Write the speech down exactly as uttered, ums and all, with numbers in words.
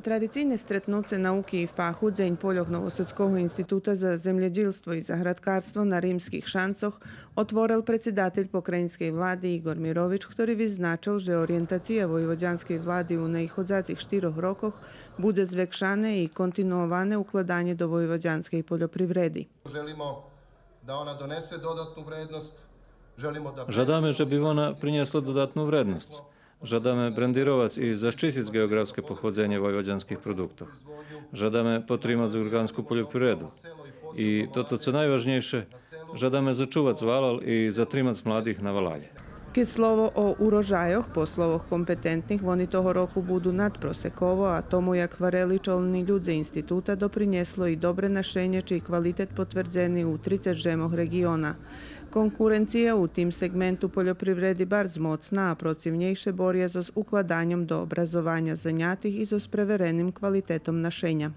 Традицийне стретнуце науки и фаху, Дзень польох Новосадского института за землєдїлство и заградкарство на Римских Шанцох отворел предсидатель покраїнскей влади Игор Мирович, хтори визначел же ориєнтация войводянскей влади у наиходзацих штирох рокох будзе звекшане и континуоване укладанє до войводянскей польопривреди. Želimo da ona donese dodatnu vrednost, želimo da Жадаме же би вона принєсла додатну вредносц. Жадаме брендировац и защитиц ґеоґрафске походзенє войводянских продуктох. Жадаме потримац орґанску польопривреду. И тото цо найважнєйше, жадаме зачувац валал и затримац младих на валалє. Кед слово о урожайох, по словох компетентних, вони того року буду надпросеково, а тому як гварели чолни людзе института допринєсло и добре нашенє, чий квалитет потвердзени у трицец жемох реґиона. Конкуренция у тим сегменту польопривреди барз моцна, а процивнєйше боря зоз укладаньом до образованя занятих и зоз превереним квалитетом нашеня.